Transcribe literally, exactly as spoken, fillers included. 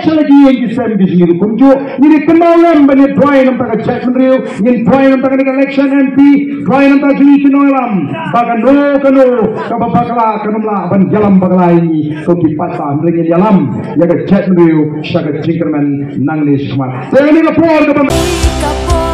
sha la ki ïing ki sem ki jong ngi ruh kumjuh. Ngi dei kynmaw lem ba ngin duwai na ka bynta ka jaitbynriew, ngin duwai na ka bynta ka election M P, duwai na ka bynta jong ngi ki nongïalam, ba kano kano kaba bakla kan ym lah ban ïalam bakla ïa ngi. Ko ki paidbah, hynrei ngin ïalam ïa ka jaitbynriew sha ka jingkyrmen nangne shakhmat. Te kane ka por kaba